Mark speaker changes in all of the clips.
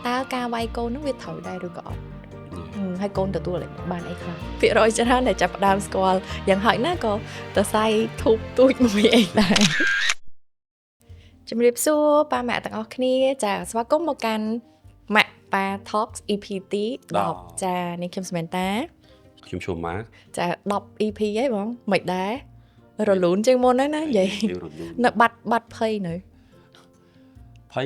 Speaker 1: តើការវាយកូនហ្នឹងវាត្រូវដែរឬក៏អត់ហើយកូនទទួលបានអីខ្លះភាគរយច្រើនដែលចាប់ផ្ដើមស្គាល់យ៉ាងហោចណាស់ក៏តសៃធូបទូចមួយអីដែរជំរាបសួរប៉ាម៉ាក់ទាំងអស់គ្នាចាស្វាគមន៍មកកាន់ម៉ាក់ប៉ា Talks EP ទី10ចានេះខ្ញុំសមែនតា
Speaker 2: ខ្ញុំឈ្មោះម៉ា
Speaker 1: ចា10 EP ហីបងមិនដែររលូនជាងមុនហ្នឹងណានិយាយនៅបាត់បាត់ភ័យនៅ
Speaker 2: ភ័យ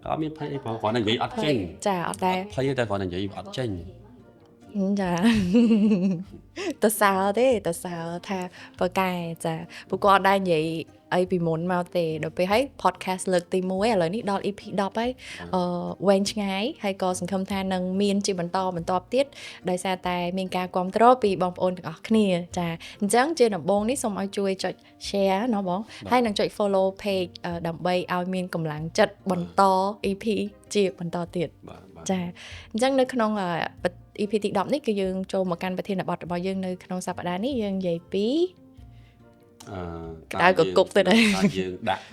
Speaker 2: អត់មានភ័យអីបងគ្រាន់តែនិយាយអត់ចេញ
Speaker 1: ចាអត់ដែរ
Speaker 2: ភ័យតែគ្រាន់តែនិយាយអត់ចេញ
Speaker 1: ចាតសើទេតសើថាប្រកែចាពួកគាត់ដែរនិយាយអីពីមុនមកទេដល់ពេលហើយ podcast លើកទី1ឥឡូវនេះដល់ EP 10ហើយអឺវែងឆ្ងាយហើយក៏សង្ឃឹមថានឹងមានជាបន្តបន្តទៀតដោយសារតែមានការគ្រប់គ្រងពីបងប្អូនទាំងអស់គ្នាចាអញ្ចឹងជាដំបូងនេះសូមឲ្យជួយចុច share ណោះបងហើយនឹងចុច follow page ដើម្បីឲ្យមានកម្លាំងចិត្តបន្ត EP ជាបន្តទៀតចាអញ្ចឹងនៅក្នុង EP ទី10នេះគឺយើងចូលមកកាន់ប្រធានបទរបស់យើងនៅក្នុងសប្តាហ៍នេះយើងនិយាយពីក្តៅកគុកទៅដែរ
Speaker 2: យើងដាក់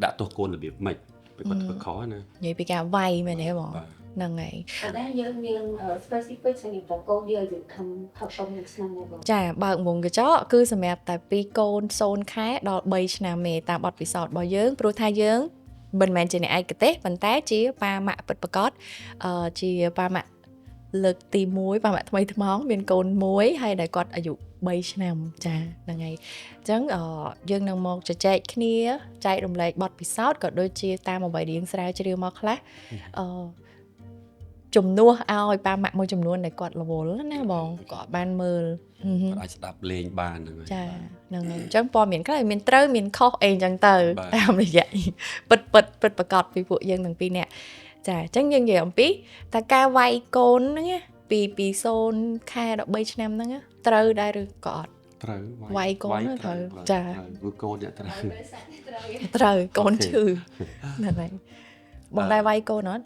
Speaker 2: ដាក់ទោសកូនរបៀបម៉េចពេលគាត់ធ្វើខុសណា
Speaker 1: និយាយពីការវាយមែនទេបងហ្នឹងហើយ
Speaker 3: តែយើងមាន specific សម្រាប់កូនយើងយើងខំខំនឹងឆ្នាំមកបង
Speaker 1: ចាបើកវងកញ្ចក់គឺសម្រាប់តែពីកូន0ខែដល់3ឆ្នាំទេតាមបទពិសោធន៍របស់យើងព្រោះថាយើងមិនមែនជាអ្នកឯកទេសប៉ុន្តែជាប៉ាម៉ាក់ពិតប្រាកដជាប៉ាម៉ាក់លើកទី1ប៉ាម៉ាក់ថ្មីថ្មោងមានកូនមួយហើយដែលគាត់អាយុ3ឆ្នាំចាហ្នឹងហើយអញ្ចឹងយើងនឹងមកជជែកគ្នាចែករំលែកបទពិសោធន៍ក៏ដូចជាតាមអ្វីដែលយើងស្រាវជ្រាវមកខ្លះជំនួសឲ្យប៉ាម៉ាក់មួយចំនួនដែលគាត់រវល់ណាបងគាត់បានមើល
Speaker 2: គាត់អាចស្ដាប់លេងបានហ្នឹងហើយ
Speaker 1: ចាហ្នឹងហើយអញ្ចឹងព័ត៌មានខ្លះមានត្រូវមានខុសអីអញ្ចឹងទៅតាមរយៈពិតពិតពិតប្រកបពីពួកយើងទាំងពីរនាក់ចាអញ្ចឹងយើងនិយាយអំពីតើការវាយកូនហ្នឹងពី0ខែដល់3ឆ្នាំហ្នឹងត្រូវដែរឬក៏អត់
Speaker 2: ត្រូវ
Speaker 1: វាយកូនត្រូវចា
Speaker 2: ព្រោះកូនអ្នកត្រូវ
Speaker 1: ត្រូវកូនឈឺហ្នឹងហើយបងដែរវាយកូនអត់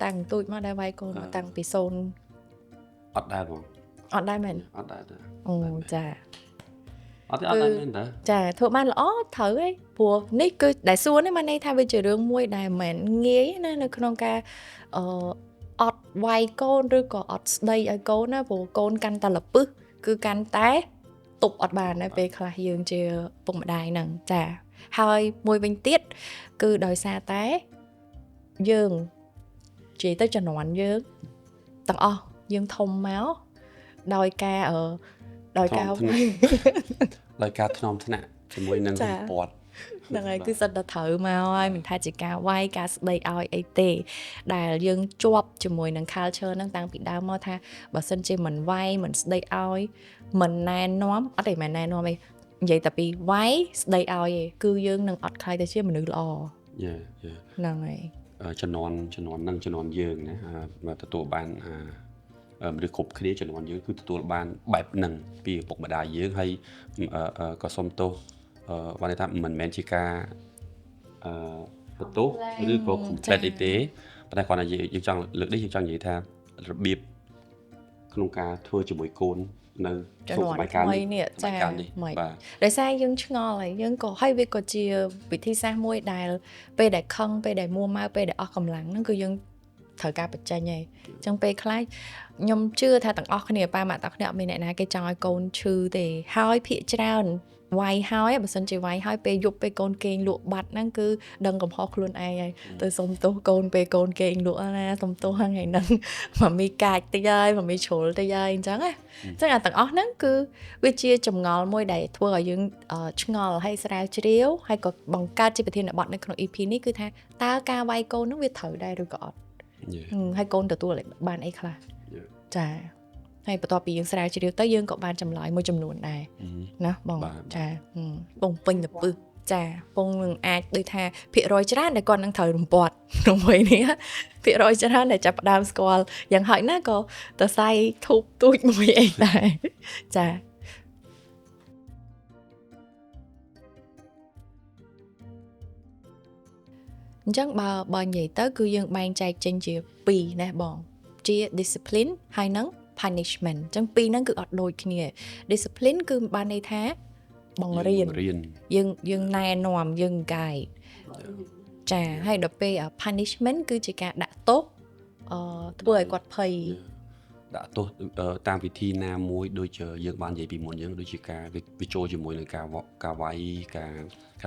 Speaker 1: តាំងទូចមកដែរវាយកូនតាំងពី0
Speaker 2: អត់ដែរបង
Speaker 1: អត់ដែរមែន
Speaker 2: អត់ដែរទេ
Speaker 1: អូចា
Speaker 2: អត់ទេអត់ដែរមែនតា
Speaker 1: ចាធ្វើបានល្អត្រូវហីព្រោះនេះគឺដែលសួរនេះបានន័យថាវាជារឿងមួយដែលមិនងាយណានៅក្នុងការអត់វាយកូនឬក៏អត់ស្ដីឲ្យកូនណាព្រោះកូនកាន់តែលពឹសគឺកាន់តែទប់អត់បានដែរពេលខ្លះយើងជាពុកម្ដាយហ្នឹងចាហើយមួយវិញទៀតគឺដោយសារតែយើងនិយាយទៅជំនាន់យើងទាំងអស់យើងធំមកដោយការដោយការ
Speaker 2: ដោយការថ្នមថ្នាក់ជាមួយនឹងពាត់
Speaker 1: ហ្នឹងហើយគឺសិតតែត្រូវមកហើយមិនថាជាការវាយការស្ដីឲ្យអីទេដែលយើងជាប់ជាមួយនឹង culture ហ្នឹងតាំងពីដើមមកថាបើសិនជាមិនវាយមិនស្ដីឲ្យមិនណែនាំអត់ទេមិនណែនាំអីនិយាយតែពីវាយស្ដីឲ្យឯងគឺយើងនឹងអត់ខ្លាចទៅជាមនុស្សល្អ
Speaker 2: យ៉ាយ៉ា
Speaker 1: ហ្នឹងហើយ
Speaker 2: ជំនាន់ជំនាន់ហ្នឹងជំនាន់យើងណាមកទទួលបានមនុស្សគ្រប់គ្នាជំនាន់យើងគឺទទួលបានបែបហ្នឹងពីឪពុកម្ដាយយើងហើយក៏សុំទោសបានន័យថាមិនមែនជាការបន្ទោសឬក៏ complete អីទេប៉ុន្តែគ្រាន់តែយើងចង់លើកនេះយើងចង់និយាយថារបៀបក្នុងការធ្វើជាមួយកូននៅ
Speaker 1: ក្នុងសម័យកាលនេះចា
Speaker 2: បាទ
Speaker 1: ដោយសារយើងឆ្ងល់ហើយយើងក៏ហើយវាក៏ជាវិធីសាស្ត្រមួយដែលពេលដែលខឹងពេលដែលមួម៉ៅពេលដែលអស់កម្លាំងហ្នឹងគឺយើងត្រូវការបញ្ចេញហើយអញ្ចឹងពេលខ្លះខ្ញុំជឿថាទាំងអស់គ្នាប៉ាម៉ាក់ទាំងគ្នាអត់មានអ្នកណាគេចង់ឲ្យកូនឈឺទេហើយភាកច្រើនវាយហើយបើសិនជាវាយហើយពេលយប់ពេលកូនគេងលក់បាត់ហ្នឹងគឺដឹងកំហុសខ្លួនឯងហើយទៅសុំទោសកូនពេលកូនគេងលក់ណាសុំទោសថ្ងៃហ្នឹងម៉ាមីកាចតិចហើយម៉ាមីជ្រុលតិចហើយអញ្ចឹងណាអញ្ចឹងអាទាំងអស់ហ្នឹងគឺវាជាចម្ងល់មួយដែលធ្វើឲ្យយើងឆ្ងល់ហើយស្រាវជ្រាវហើយក៏បង្កើតជាប្រធានបទនៅក្នុង EP នេះគឺថាតើការវាយកូនហ្នឹងវាត្រូវដែរឬក៏អត់ហើយកូនទទួលបានអីខ្លះចាហើយបន្ទាប់ពីយើងស្រាវជ្រាវទៅយើងក៏បានចម្លើយមួយចំនួនដែរណាបងចាពងពេញទៅពឹសចាពងនឹងអាចដូចថាភាគរយច្រើនដែលគាត់នឹងត្រូវរំពាត់ក្នុងវ័យនេះភាគរយច្រើនដែលចាប់ផ្ដើមស្គាល់យ៉ាងហោចណាស់ក៏តសៃធូបទូចមួយអីដែរចាអញ្ចឹងបើនិយាយទៅគឺយើងបែងចែកចេញជា2ណាបងជា discipline ហើយនឹង punishment អញ្ចឹងពីរហ្នឹងគឺអត់ដូចគ្នា discipline គឺបានន័យថាបង្រៀនយើងយើងណែនាំយើង guide ចាហើយដល់ពេល punishment គឺជាការដាក់ទោសធ្វើឲ្យគាត់ភ័យ
Speaker 2: ដាក់ទោសតាមវិធីណាមួយដូចជាយើងបាននិយាយពីមុនអញ្ចឹងដូចជាការវាចូលជាមួយនឹងការវាយកា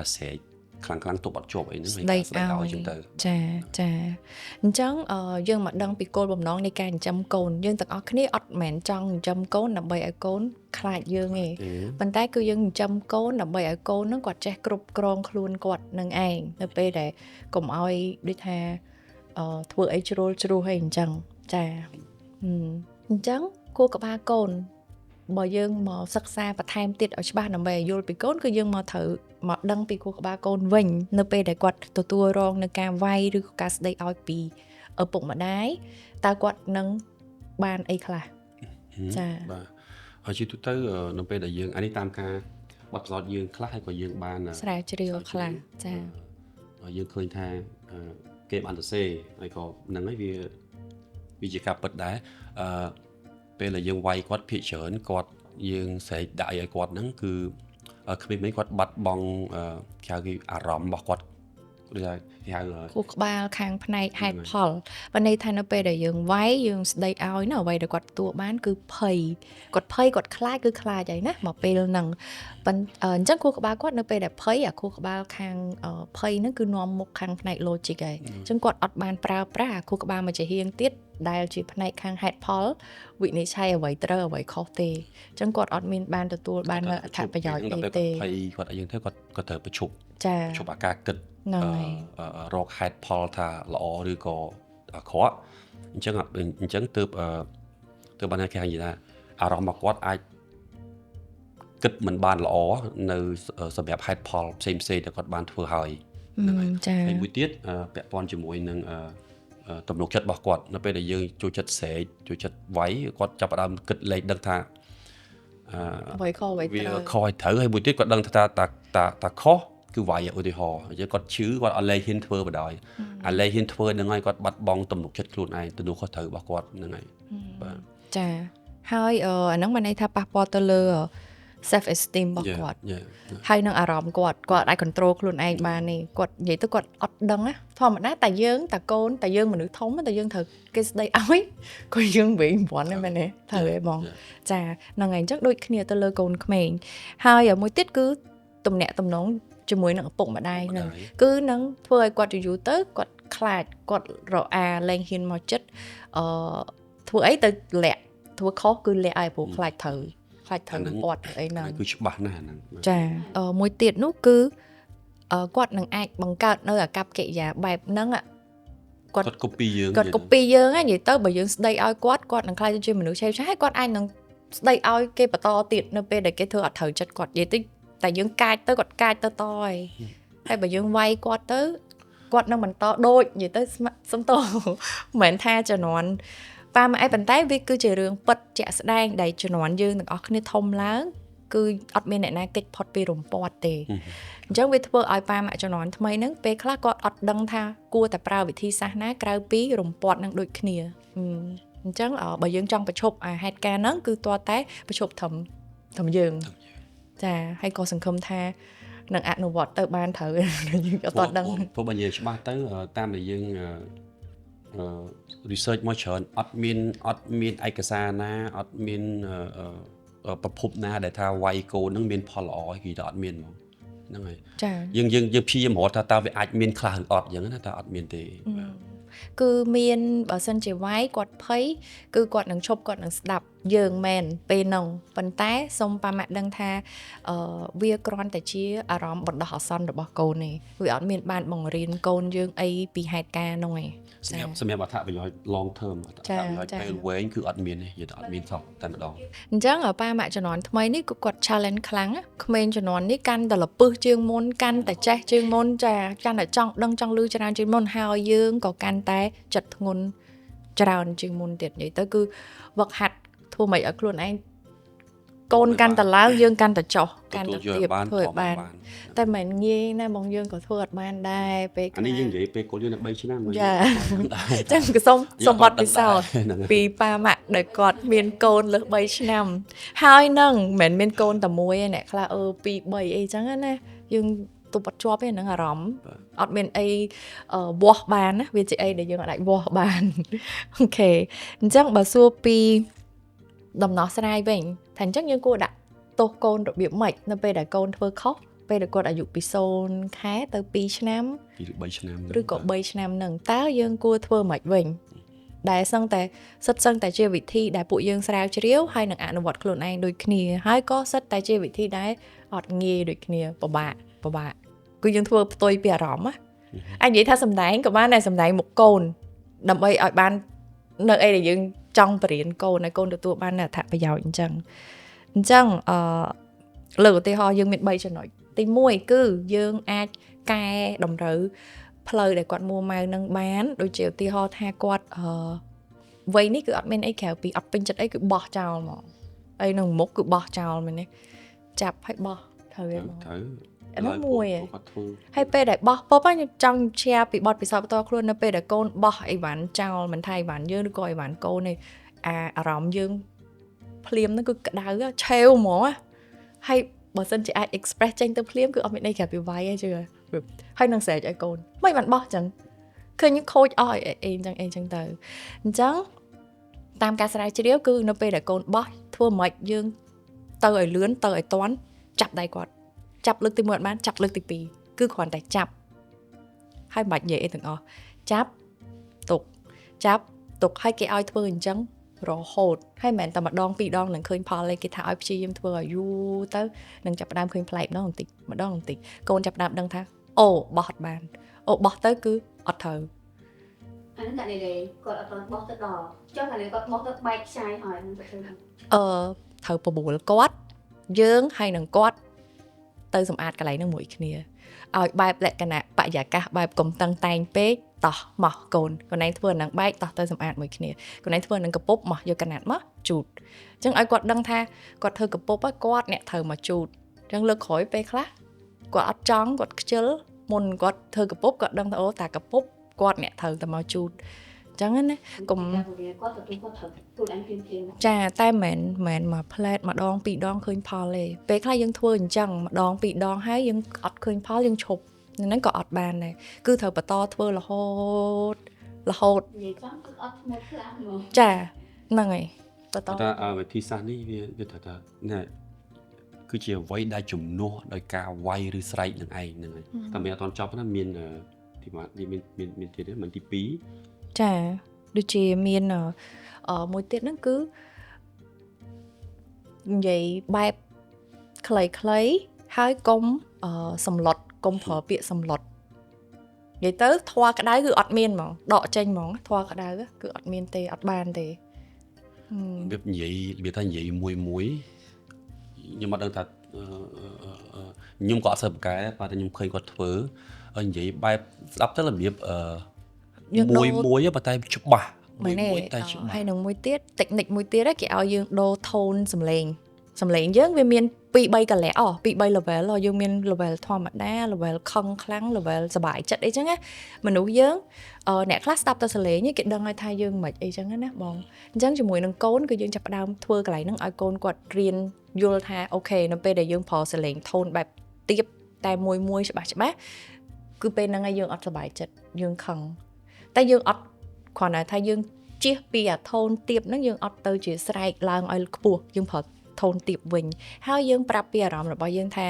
Speaker 2: រស្រែកខ្លាំងខ្លាំងទប់អត់ជាប់អីហ្នឹង
Speaker 1: ស្ដី
Speaker 2: ហើយការស្ដី
Speaker 1: ឲ្យ
Speaker 2: ឲ្យអញ្ចឹងទៅ
Speaker 1: ចាចាអញ្ចឹងយើងមកដឹងពីគោលបំណងនៃការចិញ្ចឹមកូនយើងទាំងអស់គ្នាអត់មែនចង់ចិញ្ចឹមកូនដើម្បីឲ្យកូនខ្លាចយើងទេ
Speaker 2: ទេ
Speaker 1: ប៉ុន្តែគឺយើងចិញ្ចឹមកូនដើម្បីឲ្យកូនហ្នឹងគាត់ចេះគ្រប់គ្រងខ្លួនគាត់នឹងឯងនៅពេលដែលកុំឲ្យដូចថាធ្វើអីជ្រុលជ្រួសអីអញ្ចឹងចាអញ្ចឹងគួរក្បាលកូនបើយើងមកសិក្សាបន្ថែមទៀតឲ្យច្បាស់ដើម្បីឲ្យយល់ពីកូនគឺយើងមកត្រូវមកដឹងពីគួរក្បាលកូនវិញនៅពេលដែលគាត់ទទួលរងនៅការវាយឬក៏ការស្ដីឲ្យពីឪពុកម្ដាយតើគាត់នឹងបានអីខ្លះចា
Speaker 2: បាទហើយជាទូទៅនៅពេលដែលយើងអានេះតាមការបទពិសោធន៍យើងខ្លះហើយក៏យើងបាន
Speaker 1: ស្រាវជ្រាវខ្លះចា
Speaker 2: យើងឃើញថាគេបានសរសេរហើយក៏ហ្នឹងហើយវាជាការពិតដែរអឺពេលដែលយើងវាយគាត់ភាគច្រើនគាត់យើងស្រែកដាក់ឲ្យគាត់ហ្នឹងគឺក្មេងៗគាត់បាត់បង់គេហៅគេអារម្មណ៍របស់គាត់ដូចថាគេហៅ
Speaker 1: ខួរក្បាលខាងផ្នែកហេតុផលបើន័យថានៅពេលដែលយើងវាយយើងស្ដីឲ្យណាអ្វីដែលគាត់ទទួលបានគឺភ័យគាត់ភ័យគាត់ខ្លាចគឺខ្លាចហើយណាមកពេលហ្នឹងប៉ុន្តែអញ្ចឹងខួរក្បាលគាត់នៅពេលដែលភ័យអាខួរក្បាលខាងភ័យហ្នឹងគឺនាំមុខខាងផ្នែក logic ហើយអញ្ចឹងគាត់អត់បានប្រើប្រាស់អាខួរក្បាលមួយចំហៀងទៀតដែលជាផ្នែកខាងហេតុផលវិនិច្ឆ័យអ្វីត្រូវអ្វីខុសទេអញ្ចឹងគាត់អត់មានបានទទួលបាននូវអត្ថប្រយោជន៍អីទេ
Speaker 2: ភ័យគាត់អីយ៉ាងទៅគាត់គាត់ត្រូវប្រឈប់
Speaker 1: ចា
Speaker 2: ឈប់អាការគិត
Speaker 1: ហ្នឹងហើយ
Speaker 2: រកហេតុផលថាល្អឬក៏អាក្រក់អញ្ចឹងអញ្ចឹងទើបទើបបានគេហៅនិយាយថាអារម្មណ៍របស់គាត់អាចគិតមិនបានល្អនៅសម្រាប់ហេតុផលផ្សេងផ្សេងៗដែលគាត់បានធ្វើហើយហ្នឹងហើយ
Speaker 1: ចា
Speaker 2: ហើយមួយទៀតពាក់ព័ន្ធជាមួយនឹងទំនុកចិត្តរបស់គាត់នៅពេលដែលយើងចូលចិត្តស្រែកចូលចិត្តវាយគាត់ចាប់ផ្ដើមគិតលេខដឹងថា
Speaker 1: អ្វីខុសអ្វី
Speaker 2: វា
Speaker 1: ត្រូវ
Speaker 2: ខុសឲ្យត្រូវហើយមួយទៀតគាត់ដឹងថាតាតាតាខុសគឺវាយឧទាហរណ៍អញ្ចឹងគាត់ឈឺគាត់អត់លែងហ៊ានធ្វើបណ្ដោយអាលែងហ៊ានធ្វើហ្នឹងហើយគាត់បាត់បង់ទំនុកចិត្តខ្លួនឯងទំនួលខុសត្រូវរបស់គាត់ហ្នឹងហើយបាទ
Speaker 1: ចាហើយអាហ្នឹងមានន័យថាប៉ះពាល់ទៅលើ self esteem របស់គាត់ ហើយនឹងអារម្មណ៍គាត់គាត់អាច control ខ្លួនឯងបានទេគាត់និយាយទៅគាត់អត់ដឹងណាធម្មតាតែយើងតែកូនតែយើងមនុស្សធំតែយើងត្រូវគេស្ដីឲ្យក៏យើងវិញប្រាន់ដែរមែនទេត្រូវទេបង ចាហ្នឹងហើយអញ្ចឹងដូចគ្នាទៅលើកូនក្មេងហើយមួយទៀតគឺទំនាក់ទំនងជាមួយនឹងឪពុកម្ដាយហ្នឹង គឺនឹងធ្វើឲ្យគាត់យូរៗទៅគាត់ខ្លាចគាត់រអាលែងហ៊ានមកចិត្តធ្វើអីទៅលាក់ធ្វើខុសគឺលាក់ឲ្យព្រោះខ្លាចត្រូវខ្លាចត្រូវពាត់អីហ្នឹង
Speaker 2: ហ្នឹងគឺច្បាស់ណាស់អាហ្នឹងបាទ
Speaker 1: ចាមួយទៀតនោះគឺគាត់នឹងអាចបង្កើតនៅអាកប្បកិរិយាបែបហ្នឹងอะគាត់
Speaker 2: គាត់ copy យើង
Speaker 1: គាត់ copy យើងហ្នឹងនិយាយទៅបើយើងស្ដីឲ្យគាត់គាត់នឹងក្លាយទៅជាមនុស្សឆេវឆាយហើយគាត់អាចនឹងស្ដីឲ្យគេបន្តទៀតនៅពេលដែលគេធ្វើអត់ត្រូវចិត្តគាត់និយាយទៅតែយើងកាចទៅគាត់កាចទៅតហើយហើយបើយើងវាយគាត់ទៅគាត់នឹងបន្តដូចនិយាយទៅស្មសុំត មិនមែនថាជំនាន់ប៉ាម៉ាក់ឯងប៉ុន្តែវាគឺជារឿងពិតជាក់ស្ដែងដែលជំនាន់យើងទាំងអស់គ្នាធំឡើងគឺអត់មានអ្នកណាគេចផុតពីរំពាត់ទេ អញ្ចឹងវាធ្វើឲ្យប៉ាម៉ាក់ជំនាន់ថ្មីហ្នឹងពេលខ្លះគាត់អត់ដឹងថាគួរតែប្រើវិធីសាស្ត្រណាក្រៅពីរំពាត់នឹងដូចគ្នាអញ្ចឹងបើយើងចង់បញ្ឈប់អាហេតុការណ៍ហ្នឹងគឺទាល់តែបញ្ឈប់ត្រឹមយើងចាហើយក៏សង្ឃឹមថានឹងអនុវត្តទៅបានត្រូវ យើងអត់ទាន់ដឹង
Speaker 2: ព្រោះបើនិយាយច្បាស់ទៅតាមដែលយើងអឺ research មកច្រើនអត់មានអត់មានឯកសារណាអត់មានប្រភពណាដែលថាវាយកូនហ្នឹងមានផលល្អគេថាអត់មានហ្មងហ្នឹងហើយ
Speaker 1: ចា
Speaker 2: យើងយើងយើងព្យាយាមរត់ថាតើវាអាចមានខ្លះឬអត់អញ្ចឹងណាតើអត់មានទេបាទ
Speaker 1: គឺមានបើសិនជាវាយគាត់ភ័យគឺគាត់នឹងឈប់គាត់នឹងស្ដាប់យើងមែនពេលហ្នឹងប៉ុន្តែសូមប៉ាម៉ាក់ដឹងថាវាគ្រាន់តែជាអារម្មណ៍បណ្ដោះអាសន្នរបស់កូនទេវាអត់មានបានបង្រៀនកូនយើងអីពីហេតុការណ៍ហ្នឹងឯង
Speaker 2: សម្រាប់អត្ថប្រយោជន៍ long term អត្ថប្រយោជន៍ពេលវែងគឺអត់មានទេនិយាយទៅអត់មានសោះតែម្ដង
Speaker 1: អញ្ចឹងប៉ាម៉ាក់ជំនាន់ថ្មីនេះគឺគាត់ challenge ខ្លាំងណាក្មេងជំនាន់នេះកាន់តែលពឹសជាងមុនកាន់តែចេះជាងមុនចាកាន់តែចង់ដឹងចង់ឮច្រើនជាងមុនហើយយើងក៏កាន់តែចិត្តធ្ងន់ច្រើនជាងមុនទៀតនិយាយទៅគឺវឹកហាត់ធ្វើម៉េចឲ្យខ្លួនឯងកូនកាន់តែឡើងយើងកាន់តែចុះកាន់តែ
Speaker 2: ទទួលយក
Speaker 1: ទៀប
Speaker 2: បាន
Speaker 1: ធ្វើឲ្យបាន
Speaker 2: ធំ
Speaker 1: តែមិនងាយណាបងយើងក៏ធ្វើអត់បានដែរពេល
Speaker 2: អានេះយើងនិយាយពេលកូនយើងនៅ3ឆ្នាំ
Speaker 1: ចា
Speaker 2: ដែរ
Speaker 1: ចឹងក៏សូមសូមបទពិសោធន៍
Speaker 2: ហ្នឹងហើយ
Speaker 1: ពីប៉ាម៉ាក់ដែលគាត់មានកូនលើស3ឆ្នាំ ហើយនឹងមិនមែនមានកូនតែមួយទេអ្នកខ្លះអឺ2 3អីចឹងណាយើង ទប់អត់ជាប់ទេហ្នឹងអារម្មណ៍អត់មានអីវាស់បានណាវាជាអីដែលយើងអាចវាស់បាន okay អញ្ចឹងបើសួរពីដំណោះស្រាយវិញថាអញ្ចឹងយើងគួរដាក់ទោសកូនរបៀបម៉េចនៅពេលដែលកូនធ្វើខុសពេលដែលគាត់អាយុពី0ខែទៅ2ឆ្នាំ
Speaker 2: 2ឬ3ឆ្នាំ
Speaker 1: ឬក៏3ឆ្នាំហ្នឹងតើយើងគួរធ្វើម៉េចវិញដែលសឹងតែសិតសឹងតែជាវិធីដែលពួកយើងស្រាវជ្រាវហើយនឹងអនុវត្តខ្លួនឯងដូចគ្នាហើយក៏សិតតែជាវិធីដែលអត់ងាយដូចគ្នាពិបាកពិបាកគឺយើងធ្វើផ្ទុយពីអារម្មណ៍ណាអញនិយាយថាសំដែងក៏បានដែរសំដែងមុខកូនដើម្បីឲ្យបាននៅអីដែលយើងចង់បរៀនកូនឲ្យកូនទទួលបាននូវអត្ថប្រយោជន៍អញ្ចឹងអញ្ចឹងអឺលើកឧទាហរណ៍យើងមាន3ចំណុចទី1គឺយើងអាចកែតម្រូវផ្លូវដែលគាត់មួម៉ៅនឹងបានដូចជាឧទាហរណ៍ថាគាត់អឺវ័យនេះគឺអត់មានអីក្រៅពីអត់ពេញចិត្តអីគឺបោះចោលហ្មងអីនឹងមុខគឺបោះចោលមែនទេចាប់ឲ្យបោះត្រូវទេបង
Speaker 2: ត្រូវ
Speaker 1: អានោះមួយឯង
Speaker 2: គាត់ធ្វើ
Speaker 1: ហើយពេលដែលបោះពុបខ្ញុំចង់ share ពីបទពិសោធន៍ផ្ទាល់ខ្លួននៅពេលដែលកូនបោះអីវ៉ាន់ចោលមិនថាអីវ៉ាន់យើងឬក៏អីវ៉ាន់កូនទេអាអារម្មណ៍យើងភ្លាមហ្នឹងគឺក្តៅឆេវហ្មងហើយបើសិនជាអាច express ចេញទៅភ្លាមគឺអត់មានអីក្រៅពីវាយទេជឿហើយនឹងស្រែកឲ្យកូនមិនបានបោះចឹងឃើញខូចអស់អីអីចឹងអីចឹងទៅអញ្ចឹងតាមការស្រាវជ្រាវគឺនៅពេលដែលកូនបោះធ្វើម៉េចយើងទៅឲ្យលឿនទៅឲ្យតាន់ចាប់ដៃគាត់ចាប់លើកទី1អត់បានចាប់លើកទី2គឺគ្រាន់តែចាប់ហើយមិនបាច់និយាយអីទាំងអស់ចាប់ទុកចាប់ទុកឲ្យគេឲ្យធ្វើអញ្ចឹងរហូតហើយមិនមែនតែម្ដងពីរដងនឹងឃើញផលទេគេថាឲ្យព្យាយាមធ្វើឲ្យយូរទៅនឹងចាប់ផ្ដើមឃើញប្លែកម្ដងបន្តិចម្ដងបន្តិចកូនចាប់ផ្ដើមដឹងថាអូបោះអត់បានអូបោះទៅគឺអត់ត្រូវ
Speaker 3: អាហ្នឹងតែនេះគាត់អត់ទាន់បោះទៅដល់ចុះតែនេះគាត់បោះទៅបែកខ្ចាយហើយហ្នឹងទៅធ្វើ
Speaker 1: អឺត្រូវបបួលគាត់យើងហើយនឹងគាត់ទៅសម្អាតកន្លែងហ្នឹងមួយគ្នាឲ្យបែបលក្ខណៈបរិយាកាសបែបកុំតឹងតែងពេកតោះមកកូនកូនឯងធ្វើអាហ្នឹងបែកតោះទៅសម្អាតមួយគ្នាកូនឯងធ្វើអាហ្នឹងកពុបមកយកកណាត់មកជូតអញ្ចឹងឲ្យគាត់ដឹងថាគាត់ធ្វើកពុបហើយគាត់អ្នកត្រូវមកជូតអញ្ចឹងលើកក្រោយពេលខ្លះគាត់អត់ចង់គាត់ខ្ជិលមុនគាត់ធ្វើកពុបគាត់ដឹងថាអូតាកពុបគាត់អ្នកត្រូវតែមកជូតអញ្ចឹងណាកុំ
Speaker 3: តែវាគាត់ទទួលគាត់ត្រូវខ្លួនឯងភ្លាមភ្លាម
Speaker 1: ចាតែមិនមែនមកផ្លែតម្ដងពីរដងឃើញផលទេពេលខ្លះយើងធ្វើអញ្ចឹងម្ដងពីរដងហើយយើងអត់ឃើញផលយើងឈប់ហ្នឹងក៏អត់បានដែរគឺត្រូវបន្តធ្វើរហូតរហូត
Speaker 3: និយាយចំគឺអត់ធ្មត់ខ្លាំងហ្មង
Speaker 1: ចាហ្នឹងហើយបន្ត
Speaker 2: តែវិធីសាស្ត្រនេះវាវាថាថាណែគឺជាអ្វីដែលជំនួសដោយការវាយឬស្រែកនឹងឯងហ្នឹងហើយតែមានអត់ទាន់ចប់ណាមានទីមកមានមានមានទៀតទេមិនទី2
Speaker 1: ចាដូចជាមានអឺមួយទៀតហ្នឹងគឺនិយាយបែបខ្លីៗហើយកុំអឺសម្លុតកុំប្រើពាក្យសម្លុតនិយាយទៅធွာក្តៅគឺអត់មានហ្មងដកចេញហ្មងធွာក្តៅគឺអត់មានទេអត់បានទេហឹម
Speaker 2: របៀបនិយាយរបៀបថានិយាយមួយមួយខ្ញុំអត់ដឹងថាខ្ញុំក៏អត់សូវពូកែដែរប៉ុន្តែខ្ញុំឃើញគាត់ធ្វើនិយាយបែបស្ដាប់ទៅរបៀបអឺ
Speaker 1: យើងដូ
Speaker 2: មួយ
Speaker 1: រ
Speaker 2: មួយប៉ុន្តែច្បាស់
Speaker 1: មែនទេ
Speaker 2: មួយតែច្បាស់
Speaker 1: ហើយនឹងមួយទៀត technique មួយទៀតគេឲ្យយើងដូរ tone សំឡេងសំឡេងយើងវាមាន2 3កលៈអ2 3 level យើងមាន level ធម្មតា level ខឹងខ្លាំង level សប្បាយចិត្តអីចឹងណាមនុស្សយើងអ្នកខ្លះស្ដាប់តែសំឡេងគេដឹងហើយថាយើងមិនអីចឹងណាបងអញ្ចឹងជាមួយនឹងកូនគឺយើងចាប់ផ្ដើមធ្វើកន្លែងហ្នឹងឲ្យកូនគាត់រៀនយល់ថាokay នៅពេលដែលយើងប្រើសំឡេង tone បែបទាបតែមួយមួយច្បាស់ច្បាស់គឺពេលហ្នឹងឯងយើងអត់សប្បាយចិត្តយើងខឹងតែយើងអត់គ្រាន់តែថាយើងជៀសពីអា tone ទាបហ្នឹងយើងអត់ទៅជាស្រែកឡើងឲ្យខ្ពស់យើងប្រើ tone ទាបវិញហើយយើងប្រាប់ពីអារម្មណ៍របស់យើងថា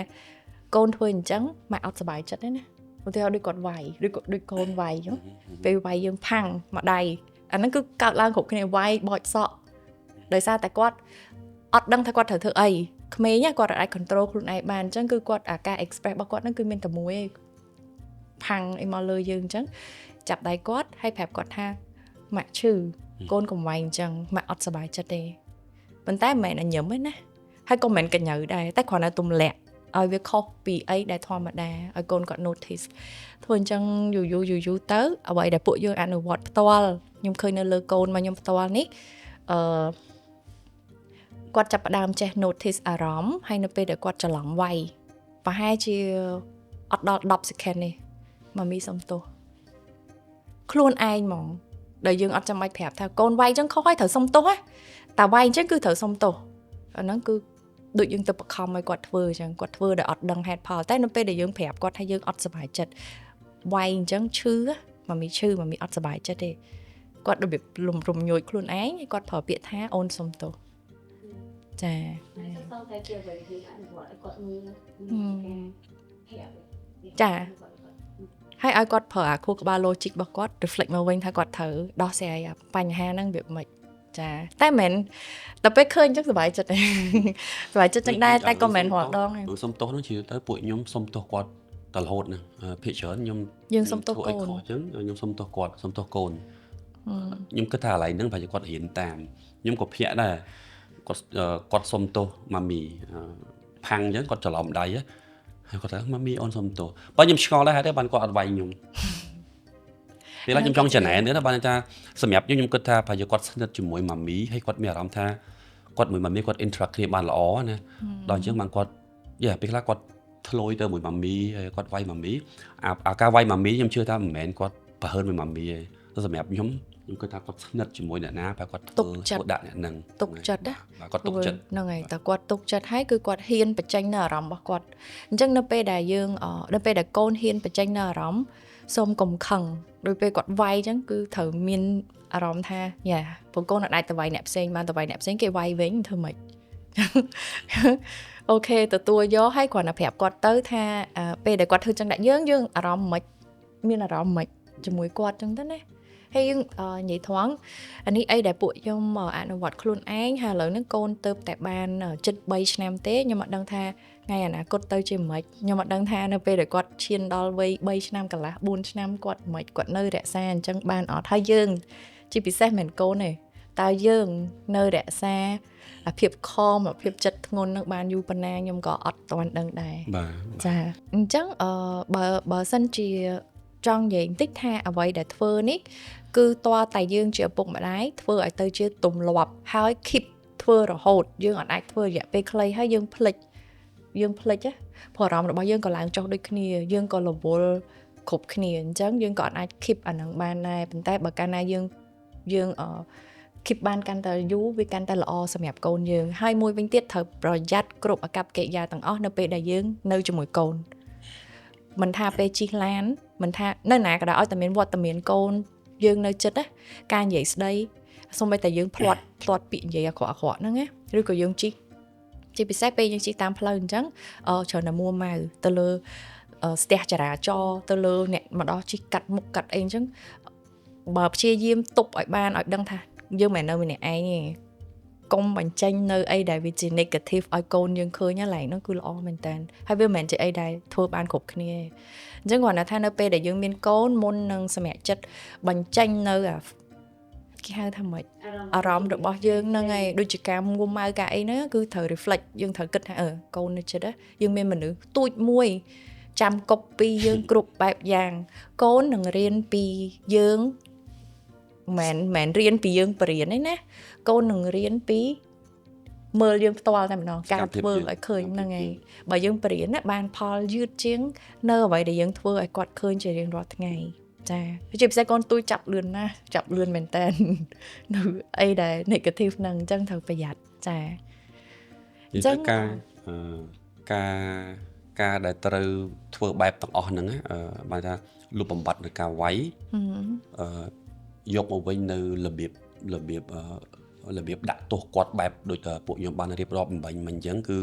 Speaker 1: កូនធ្វើអញ្ចឹងម៉ាក់អត់សប្បាយចិត្តទេណាឧទាហរណ៍ដូចគាត់វាយឬក៏ដូចកូនវាយអញ្ចឹងពេលវាយយើងផាំងមួយដៃអាហ្នឹងគឺកើតឡើងគ្រប់គ្នាវាយបោចសក់ដោយសារតែគាត់អត់ដឹងថាគាត់ត្រូវធ្វើអីក្មេងគាត់អាច control ខ្លួនឯងបានអញ្ចឹងគឺគាត់អាការ express របស់គាត់ហ្នឹងគឺមានតែមួយឯងផាំងអីមកលើយើងអញ្ចឹងចាប់ដៃគាត់ហើយប្រាប់គាត់ថាម៉ាក់ឈឺកូនកុំវាយអញ្ចឹងម៉ាក់អត់សប្បាយចិត្តទេប៉ុន្តែមិនមែនអញញឹមទេណាហើយក៏មិនមែនកញើដែរតែគ្រាន់តែទម្លាក់ឲ្យវាខុសពីអីដែលធម្មតាឲ្យកូនគាត់ notice ធ្វើអញ្ចឹងយូរយូរយូរយូរទៅអ្វីដែលពួកយើងអនុវត្តផ្ទាល់ខ្ញុំឃើញនៅលើកូនមកខ្ញុំផ្ទាល់នេះអឺគាត់ចាប់ផ្ដើមចេះ notice អារម្មណ៍ហើយនៅពេលដែលគាត់ច្រឡំវាយប្រហែលជាអត់ដល់10 second ទេmommy សុំទោសខ្លួនឯងហ្មងដែលយើងអត់ចាំបាច់ប្រាប់ថាកូនវាយអញ្ចឹងខុសហើយត្រូវសុំទោសណាតែវាយអញ្ចឹងគឺត្រូវសុំទោសអាហ្នឹងគឺ ដូចយើងទៅបង្ខំឲ្យគាត់ធ្វើអញ្ចឹងគាត់ធ្វើដោយអត់ដឹងហេតុផលតែនៅពេលដែលយើងប្រាប់គាត់ថាយើងអត់សប្បាយចិត្តវាយអញ្ចឹងឈឺ mommy ឈឺ mommy អត់សប្បាយចិត្តទេគាត់របៀបលំរំញោចខ្លួនឯងហើយគាត់ប្រើពាក្យថាអូនសុំទោសចា។
Speaker 3: ហើយសង្ស័យជាអ្វីយើងអនុវត្តឲ្យគាត់មើលការប្រាប់
Speaker 1: ចាហើយឲ្យគាត់ប្រើអាខួរក្បាល logic របស់គាត់ reflect មកវិញថាគាត់ត្រូវដោះស្រាយអាបញ្ហាហ្នឹងវាមិនចាតែមិនតែពេលឃើញអញ្ចឹងសប្បាយចិត្តសប្បាយចិត្តចឹងដែរតែក៏មិនរាល់ដងដែរ
Speaker 2: ព្រោះសុំទោសហ្នឹងជាទៅពួកខ្ញុំសុំទោសគាត់តរហូតហ្នឹងភាគច្រើនខ្ញុំ
Speaker 1: យើងសុំទោស
Speaker 2: ធ្វើអី
Speaker 1: កូន
Speaker 2: ខុសអញ្ចឹងខ្ញុំសុំទោសគាត់សុំទោសកូនខ្ញុំគិតថាកន្លែងហ្នឹងប្រហែលជាគាត់រៀនតាមខ្ញុំក៏ភ្ញាក់ដែរគាត់គាត់សុំទោស mommy ផាំងអញ្ចឹងគាត់ច្រឡំដៃហ៎ហើយគាត់ថា mommy អូនសុំទោសបើខ្ញុំឆ្ងល់ដែរហេតុអីបានគាត់អត់វាយខ្ញុំពេលឡើយខ្ញុំចង់ចំណែនទៀតណាបានថាសម្រាប់ខ្ញុំខ្ញុំគិតថាប្រហែលជាគាត់ស្និទ្ធជាមួយ mommy ហើយគាត់មានអារម្មណ៍ថាគាត់មួយ mommy គាត់ interact គ្នាបានល្អណាដល់អញ្ចឹងបានគាត់យ៉ាពេលខ្លះគាត់ធ្លុយទៅមួយ mommy ហើយគាត់វាយ mommy អាការវាយ mommy ខ្ញុំជឿថាមិនមែនគាត់ប្រហើនមួយ mommy ទេតែសម្រាប់ខ្ញុំខ្ញុំគិតថាគាត់ស្និទ្ធជាមួយអ្នកណាប្រហែលគាត់
Speaker 1: ទុ
Speaker 2: ធ្វើ
Speaker 1: កចិត្ត
Speaker 2: ធ្វើដាក់អ្នកហ្នឹង
Speaker 1: ទុកចិត្តណា
Speaker 2: បាទគាត់ទុកចិត្ត
Speaker 1: ហ្នឹងហើយតែគាត់ទុកចិត្តហើយគឺគាត់ហ៊ានបញ្ចេញនៅអារម្មណ៍របស់គាត់អញ្ចឹងនៅពេលដែលយើងនៅពេលដែលកូនហ៊ានបញ្ចេញនៅអារម្មណ៍សូមកុំខឹងដោយពេលគាត់វាយអញ្ចឹងគឺត្រូវមានអារម្មណ៍ថាយ៉ាព្រោះកូនអត់អាចទៅវាយអ្នកផ្សេងបានទៅវាយអ្នកផ្សេងគេវាយវិញធ្វើម៉េច OK ទទួលយកហើយគ្រាន់តែប្រាប់គាត់ទៅថាពេលដែលគាត់ធ្វើចឹងដាក់យើងយើងអារម្មណ៍មិនមានអារម្មណ៍មិនជាមួយគាត់ចឹងទៅណាហើយយើងនិយាយត្រង់អានេះអីដែលពួកខ្ញុំអនុវត្តខ្លួនឯងហើយឥឡូវហ្នឹងកូនទៅតែបានជិត3ឆ្នាំទេខ្ញុំអត់ដឹងថាថ្ងៃអនាគតទៅជាម៉េចខ្ញុំអត់ដឹងថានៅពេលដែលគាត់ឈានដល់វ័យ3ឆ្នាំកន្លះ4ឆ្នាំគាត់ម៉េចគាត់នៅរក្សាអញ្ចឹងបានអត់ហើយយើងជាពិសេសមិនមែនកូនទេតើយើងនៅរក្សាអាភាពខំអាភាពចិត្តធ្ងន់នឹងបានយូរប៉ុណ្ណាខ្ញុំក៏អត់ទាន់ដឹងដែរ
Speaker 2: បាទ។
Speaker 1: ចាអញ្ចឹងអឺបើបើសិនជាចង់និយាយបន្តិចថាអ្វីដែលធ្វើនេះគឺតើតែយើងជាឪពុកម្ដាយធ្វើឲ្យទៅជាទម្លាប់ហើយ keep ធ្វើរហូតយើងអត់អាចធ្វើរយៈពេលខ្លីហើយយើងភ្លេចយើងភ្លេចណាព្រោះអារម្មណ៍របស់យើងក៏ឡើងចុះដូចគ្នាយើងក៏រវល់គ្រប់គ្នាអញ្ចឹងយើងក៏អត់អាច keep អាហ្នឹងបានដែរប៉ុន្តែបើកាលណាយើងយើងអឺ keep បានកាន់តែយូរវាកាន់តែល្អសម្រាប់កូនយើងហើយមួយវិញទៀតត្រូវប្រយ័ត្នគ្រប់អាកប្បកិរិយាទាំងអស់នៅពេលដែលយើងនៅជាមួយកូនមិនថាពេលជិះឡានមិនថានៅណាក៏ដោយឲ្យតែមានវត្តមានកូនយើងនៅចិត្តណាការនិយាយស្ដីសូម្បីតែយើងភ្លាត់ភ្លាត់ពាក្យនិយាយអាក្រក់អាក្រក់ហ្នឹងណាឬក៏យើងជិះជាពិសេសពេលយើងជិះតាមផ្លូវអញ្ចឹងអឺច្រើនតែមួម៉ៅទៅលើស្ទះចរាចរណ៍ទៅលើអ្នកមកដល់ជិះកាត់មុខកាត់អីអញ្ចឹងបើព្យាយាមទប់ឲ្យបានឲ្យដឹងថាយើងមិនមែននៅម្នាក់ឯងទេកុំបញ្ចេញនៅអីដែលវាជា negative ឲ្យកូនយើងឃើញហ្នឹងឡើងហ្នឹងគឺល្អមែនតើហើយវាមិនមែនជាអីដែលធ្វើបានគ្រប់គ្នាទេអញ្ចឹងគ្រាន់តែថានៅពេលដែលយើងមានកូនមុននឹងសម្រេចចិត្តបញ្ចេញនៅអាគេហៅថាម៉េចអារម្មណ៍របស់យើងហ្នឹងឯងដូចជាការមួម៉ៅការអីហ្នឹងគឺត្រូវ reflect យើងត្រូវគិតថាអឺកូននៅចិត្តយើងមានមនុស្សទូចមួយចាំកុបពីយើងគ្រប់បែបយ៉ាងកូននឹងរៀនពីយើងមិនមែនរៀនពីយើងបរៀនទេណាកូននឹងរៀនពីមើលយើងផ្ទាល់តែម្ដងការធ្វើឲ្យឃើញហ្នឹងឯងបើយើងបរៀនណាបានផលយឺតជាង នៅអ្វីដែលយើងធ្វើឲ្យគាត់ឃើញជារៀងរាល់ថ្ងៃចាជាពិសេសកូនទូចចាប់លឿនណាស់ចាប់លឿនមែនតើនៅអីដែល negative ហ្នឹងអញ្ចឹងត្រូវប្រយ័ត្នចា
Speaker 2: អញ្ចឹងការការការដែលត្រូវធ្វើបែបទាំងអស់ហ្នឹងបានថាលុបបំបាត់នៅការវាយអឺយកមកវិញនៅរបៀបរបៀបរបៀបដាក់ទោសគាត់បែបដូចតែពួកខ្ញុំបានរៀបរាប់អំបញ្ញមិញអញ្ចឹងគឺ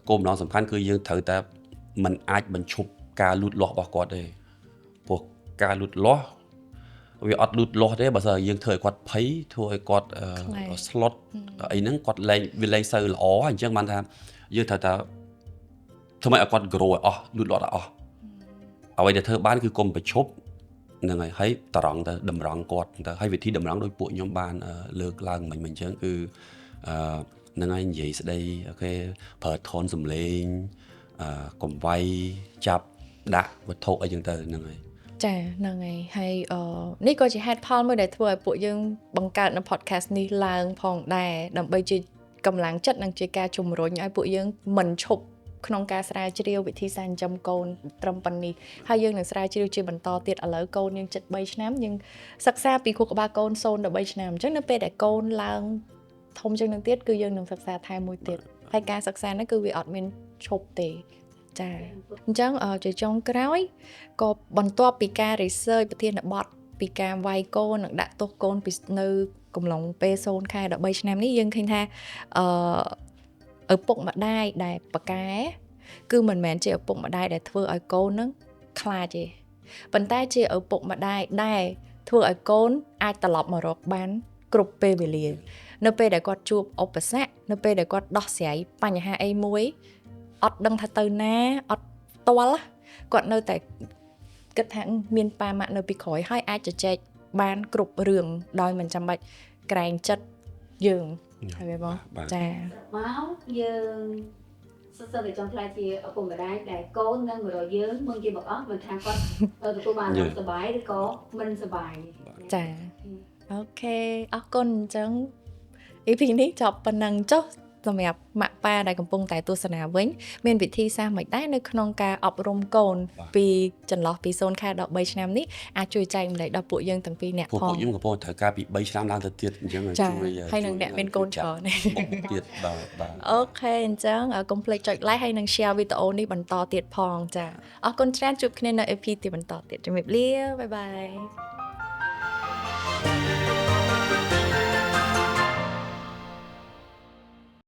Speaker 2: គោលបំណងសំខាន់គឺយើងត្រូវតែមិនអាចបញ្ឈប់ការលូតលាស់របស់គាត់ទេព្រោះការលូតលាស់វាអត់លូតលាស់ទេបើសិនយើងធ្វើឲ្យគាត់ភ័យធ្វើឲ្យគាត់ស្លុតអីហ្នឹងគាត់លែងវាលែងសូវល្អអញ្ចឹងបានថាយើងត្រូវតែធ្វើឲ្យគាត់ grow ឲ្យអស់លូតលាស់ឲ្យអស់អ្វីដែលធ្វើបានគឺកុំបញ្ឈប់ហ្នឹងហើយហើយតម្រង់ទៅតម្រង់គាត់ទៅហើយវិធីតម្រង់ដោយពួកខ្ញុំបានលើកឡើងមិញមិញអញ្ចឹងគឺអឺហ្នឹងហើយនិយាយស្ដី OK ប្រើ tone សំឡេងអឺកុំវាយចាប់ដាក់វត្ថុអីចឹងទៅហ្នឹងហើយ។
Speaker 1: ចាហ្នឹងហើយហើយអឺនេះក៏ជាហេតុផលមួយដែលធ្វើឲ្យពួកយើងបង្កើតនៅ podcast នេះឡើងផងដែរដើម្បីជាកម្លាំងចិត្តនិងជាការជំរុញឲ្យពួកយើងមិនឈប់ក្នុងការស្រាវជ្រាវវិធីសាស្ត្រចិញ្ចឹមកូនត្រឹមប៉ុណ្នេះហើយយើងនឹងស្រាវជ្រាវជាបន្តទៀតឥឡូវកូនយើងជិត3ឆ្នាំយើងសិក្សាពីខួរក្បាលកូន0ដល់3ឆ្នាំអញ្ចឹងនៅពេលដែលកូនឡើង ធំជាងនឹងទៀតគឺយើងនឹងសិក្សាថែមមួយទៀតហើយការសិក្សាហ្នឹងគឺវាអត់មានឈប់ទេចាអញ្ចឹងជាចុងក្រោយក៏បន្ទាប់ពីការ research ប្រធានបទពីការវាយកូននិងដាក់ទោសកូនពីនៅកំឡុងពេល0ខែដល់3ឆ្នាំនេះយើងឃើញថាឪពុកម្ដាយដែលប៉កែគឺមិនមែនជាឪពុកម្ដាយដែលធ្វើឲ្យកូននឹងខ្លាចទេប៉ុន្តែជាឪពុកម្ដាយដែលធ្វើឲ្យកូនអាចត្រឡប់មករកបានគ្រប់ពេលវេលានៅពេលដែលគាត់ជួបឧបសគ្គនៅពេលដែលគាត់ដោះស្រាយបញ្ហាអីមួយអត់ដឹងថាទៅណាអត់ទាល់គាត់នៅតែគិតថាមានប៉ាម៉ាក់នៅពីក្រោយហើយអាចជជែកបានគ្រប់រឿងដោយមិនចាំបាច់ក្រែងចិត្តយើងហើយបងចា
Speaker 3: មកយើងសឹងតែចង់ខ្លាចជាឪពុកម្ដាយដែលកូននឹងមករកយើងមុនគេមកអស់មិនថាគាត់ទទួលបានសប្បាយឬក៏មិនសប្បាយ
Speaker 1: ចា OK អរគុណអញ្ចឹង EP នេះចប់ប៉ុណ្ណឹងចុះសម្រាប់ម៉ាក់ប៉ាដែលកំពុងតែទស្សនាវិញមានវិធីសាស្ត្រមិនដែរនៅក្នុងការអប់រំកូនពីចន្លោះពី0ខែដល់3ឆ្នាំនេះអាចជួយចែករំលែកដល់ពួកយើងទាំងពីរអ្នកផង
Speaker 2: ពួកយើងកំពុងត្រូវការពី3ឆ្នាំឡើងទៅទៀតអញ្ចឹង
Speaker 1: ជួយហើយនឹងអ្នកមានកូនច្រើន
Speaker 2: ទៀតបាទបាទ
Speaker 1: OK អញ្ចឹងកុំភ្លេចចុច like ហើយនិង share វីដេអូនេះបន្តទៀតផងចាអរគុណច្រើនជួបគ្នានៅ EP ទីបន្តទៀតជំរាបលា bye bye.